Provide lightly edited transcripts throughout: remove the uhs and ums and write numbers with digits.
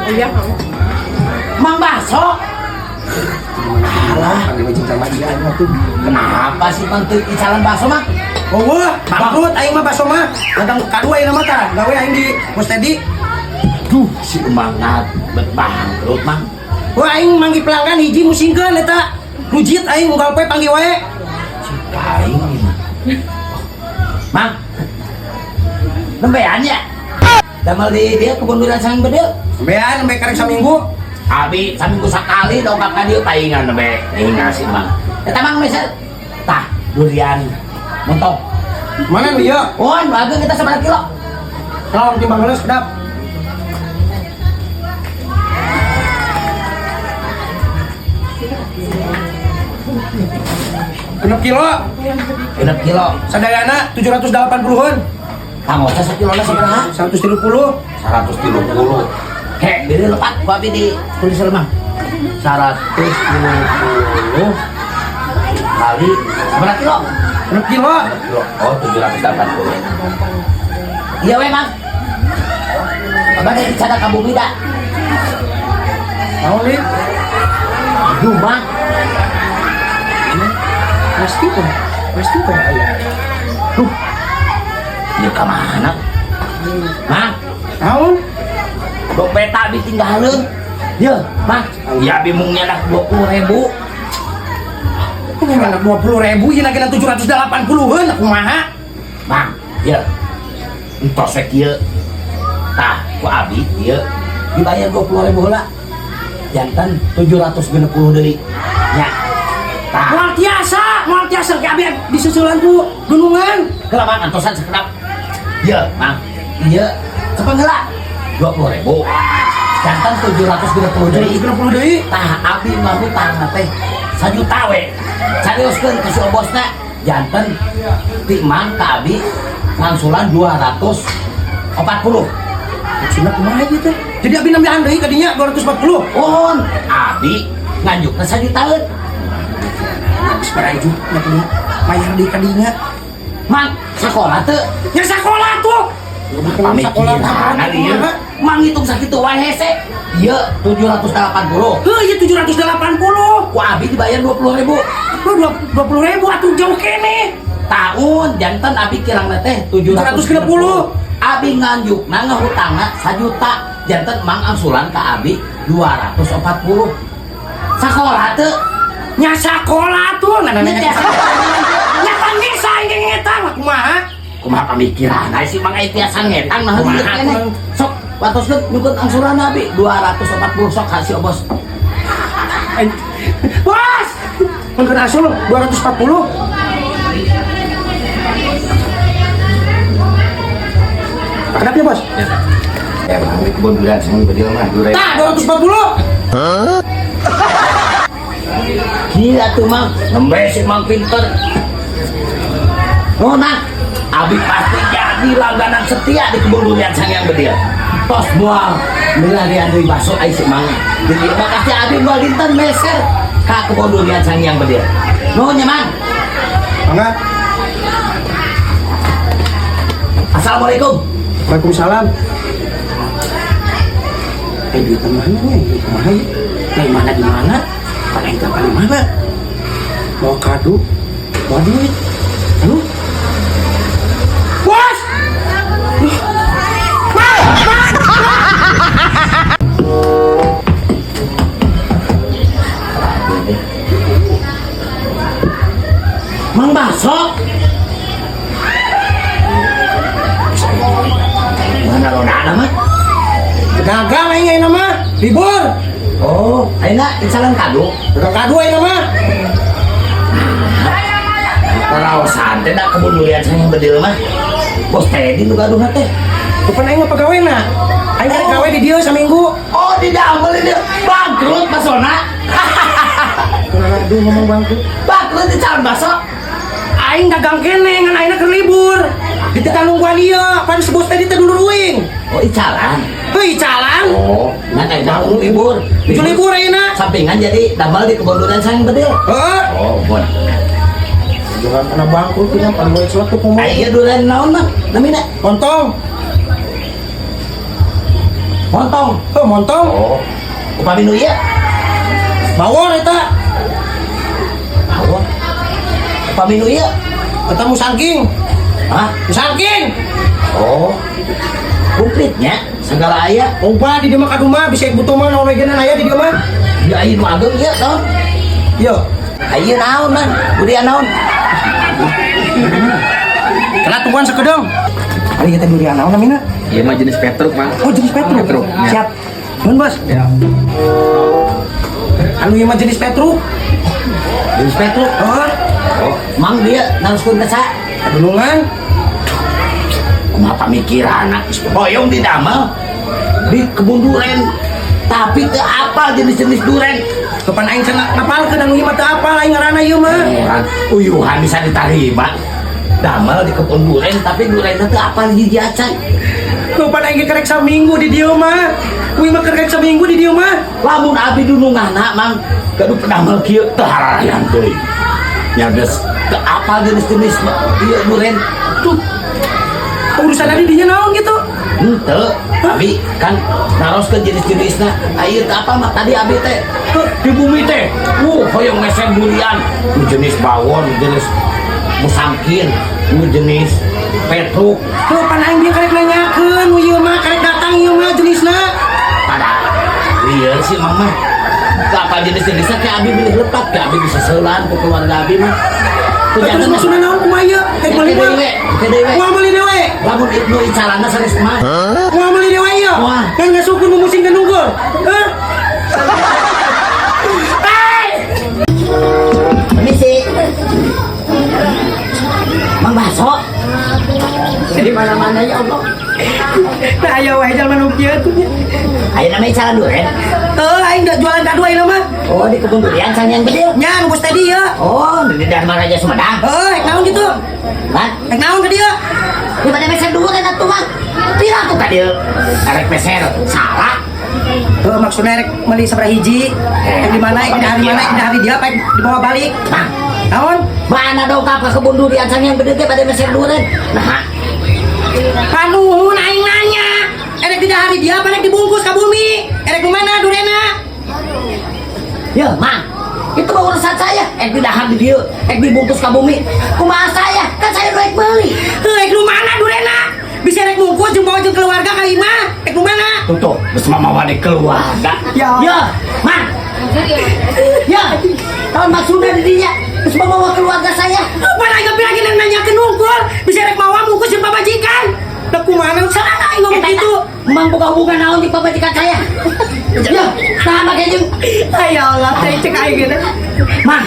Iya. Mang Baso. Alah, panggil wajib sama dia aing mah tuh. Kenapa sih Mang teu icalan bakso, Mang? Oh, wah, bangkrut aing mah baso mah. Dagang kadua aing mah tah. Gawe aing di Bos Teddy. Duh, si Emang bet bangkrut, Mang. Wah, aing manggih pelanggan hiji musingkeun eta. Rujit aing unggal poe panggil wae. Si aing mah. Mang. Nembean ya? Damel di dia kebun durian sang bedil. Nembean nembe karek saminggu. Abi saminggu sakali dongkap ka dieu paingan nembe. Ingat si Mang. Eta Mang meser. Tah, durian montong. Mana nu ieu? Oh, nu ageung kita sabaraha kilo? Tolong timbang heula sedap. Genep kilo, 6 kilo. Sadayana 780-an. Kang Ocha sakilona sabaraha? 130. 130. Hek, diri lepat ku abi di tulis lemah. 130 kali berapa kilo? 6 kilo. Kilo. Oh, 780. Iya we, Mang. Abah dari cada ka bumi da. Naon nih? Aduh, Mang. Pasti pun. Pasti pun aya. Duh. Ya ka mana? Mang, Naon? Dompet abi tinggalin. Ya, Mang. Ya abi mungnya dah 20.000. Anak 20.000 ieu lagi 780-an kumaha? Mang, ya. Entos we kieu. Tah, ku abi ieu dibayar 20.000 heula. Janten 760 deui. Nya. Tah, Moal tiasa ke abi disusulan ku gunungan. Heula Mang antosan sakedap. Ieu, Mang. Ieu cepeng heula. 20.000. Janten 760 deui. 760 deui. Tah, abi mah hutang teh 1 juta we. Carioskeun ka si obosna. Janten ti Mang ka abi ngangsulan 240. Maksudna kumaha ieu teh? Jadi abi nambahan deui ka dinya 240. On, abi nganjukna 1 jutaan. Geus baraju nya kudu bayar deui ka dinya. Mang, sekolah teu? Nya sakola tuh. Pamikiran ieu. Mang ngitung sakitu wae hese. Ieu 780. Heuh, ieu 780. Ku abi dibayar 20.000. Lu 20.000 atuh jauh kene. Tahun janten abi kirangna teh 760. 760. Abi nganjukna ngahutangna 1 juta. Janten Mang angsulan ka abi 240. Sakola teu? Nya sakola tuh. Nah, nah, nah, Nya nya kan bisa aing ngetang lah kumaha? Kumaha pamikiran ai si Mang ai tiasa ngetang nah Kumaha, ieu keneh. Mang? Sok watoskeun nyukeun angsuran abi 240 sok ka si obos. Bos! Mun kena asul 240. Kenapa ya, Bos? Ya, Bang, di kebun durian sing bedil mah durian. Tah, 240. Gila tuh Mang, nembe si Mang pinter. Oh, Mang, abi pasti jadi langganan setia di kebun durian sang yang bedil. Tos moal milarian deui baso ai si Mang. Jadi mah pasti abi moal dinten meser ka kebun durian sang yang bedil. Nuhun nya Mang. Mangga. Assalamualaikum. Waalaikumsalam. Eh, duit mana nih? Duit kumaha ya? Nah, mana di mana? Pada itu apa di mana? Mau kado? Mau duit? Aduh. Bos! Mang Baso. Mana lo nana mah? Dagang aing ayeuna mah. Libur. Oh, ayeuna icalan kado. Dagang kado ayeuna mah. Karaosan teh da kebun durian sang bedil mah. Bos Teddy nu gaduhna teh. Bukan aing mah pegawena. Aing karek gawe di dieu saminggu. Oh, di damel ini bangkrut basona. Kunaon aduh ngomong bangkrut. Bangkrut di calon baso. Aing dagang kene ngan ayeuna keur libur. Dititah nungguan ieu, pan si bos tadi teh dulur uing. Oh, icalan. Heuh, icalan. Oh, ngan ayeuna libur. Itu libur ayeuna. Sampingan jadi damel di kebun durian sang bedil. Heeh. Oh, bon. Jangan kena bangkrut punya pan gue celetuk ngomong. Aya durian naon, Mang? Namina? Ontong. Montong. Oh, montong. Oh. Upami nu ieu? Bawon eta. Bawon. Upami nu ieu? Eta musangking. Hah? Musangking. Oh. Komplitnya segala aya. Loba di dieu mah kadu mah bisa butuh mah naon we geuna aya di dieu mah. Ya aya nu ageng ieu naon? Yo. Aya naon man? Durian naon? Kena tungguan sakedeung. Ari kita durian naon namina? Ieu mah jenis petruk, Mang. Oh, jenis petruk. Petruk, ya. Siap. Nuhun, Bos. Ya. Anu ieu mah jenis petruk. Jenis petruk. Oh, Oh, mang dia naroskeun ka saha? padulungan. Kumaha pamikiranna? Hoyong didamel di kebun duren. Tapi teu apal jenis-jenis duren. Kapan aing cenah ngapalkeun anu ieu mah teu apal aing ngaranna ieu mah. Heran, uyuhan bisa ditarima. Damel di kebun duren tapi durenna teu apal hiji acan. Kapan aing ge kerek saminggu di dieu mah. Kuy mah kerek saminggu di dieu mah. Lamun abi dununganna mang gaduh pedamel kieu teu hararayang deui. Nya geus teu apal jenis-jenis ieu duren. Tuh. Urusan tadi dinya naon gitu? Henteu, abi kan naroskeun jenis-jenisna. Aya teu apal mah tadi abi teh di bumi teh. Hoyong meser durian, nu jenis bawon, jenis musangkin, nu jenis petruk. Tuh pan aing bieu karek nanyakeun nu ieu mah karek datang ieu mah jenisna. Pada iya sih mang mah. Teu apal jenis-jenisna kayak abi bilih lepat, kayak abi bisa seulan ku keluarga abi mah. Terus maksudna naon kumaha ieu? Rek meuli mah. Ke deui we. Moal meuli dewe. Lamun ibnu icalana sanes mah. Moal meuli dewe ieu. Moal. Kan ngasupkeun mumusingkeun unggul. Hah? Hey! Permisi. Mang Baso. Di mana-mana ya Allah. Nah, aya wae jalma nu kieu tuh nya. Ayo namanya icalan duren. Heuh, aing da jualan kadu ayeuna mah. Oh, di kebun durian Sang Yang Bedil. Nya nu geus tadi ya. Oh, di Dharma Raja Sumedang. Heuh, rek naon gitu? Hah? Rek naon ka dieu? Di mana meser duren atuh, Mang? Pira tuh ka dieu? Arek meser salah. Heuh, maksudnya rek meuli sabaraha hiji? Rek di mana? Rek di hari mana? Rek di hari dia apa rek dibawa balik? Mang, Naon? mana dong ka kebun durian Sang Yang Bedil teh pada meser duren? Nah, Panuhun aing nanya. Erek di hari dia apa rek dibungkus ka bumi? Erek di mana durena? Ya, Mang. Itu mah urusan saya. Ek didahar di dieu, ek dibungkus ka bumi. Kumaha saya? Kan saya rek meuli. Heuh, rek nu mana durena? Bisa rek bungkus jeung bawa jeung keluarga ka imah. Rek nu mana? Tuh tuh, geus mamawa di keluarga. Ya. Ya, Mang. Ya, tahun maksudnya di dinya geus mamawa keluarga saya. Apa lagi lagi nanyakeun unggul? Bisa rek mawa bungkus jeung pamajikan. Lah kumaha salah aing ngomong gitu. Mang boga hubungan naon jeung pamajikan saya? Ya, nah make jeung Ya Allah, teh cek aing geuna. Mang,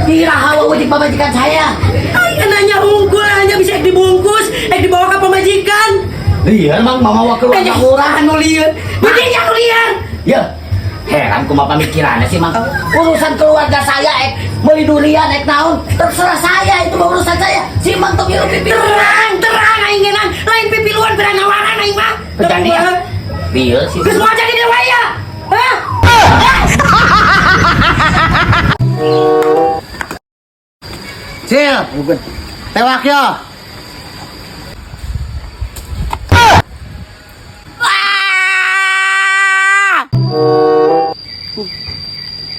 kira hawa jeung pamajikan saya. Aing nanya unggul hanya bisa rek dibungkus, rek dibawa ka pamajikan. Iya, Mang mamawa keluarga urang. Anu lieur. Beuting anu lieur. Ya, heran kumaha pamikirannya sih, Mang. Urusan keluarga saya ek meuli durian ek naon, terserah saya itu mah urusan saya. Si Mang tong ngilu pipi. Terang, terang aing ngeunang. Lain pipiluan berang nawaran aing mah. Kejadian. Iya sih. Geus moal jadi dewa ya. Hah? Sil, tewak yo.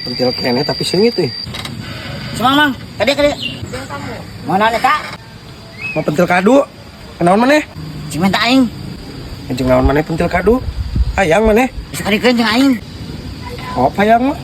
Pentil kene tapi sengit euy. Semang, Mang. Kade kade. Mana nih, Kak? Mau pentil kadu? Kenaon maneh? Cing minta aing. Jeung naon maneh pentil kadu? Hayang maneh? Bisa kadikeun jeung aing. Apa hayang mah?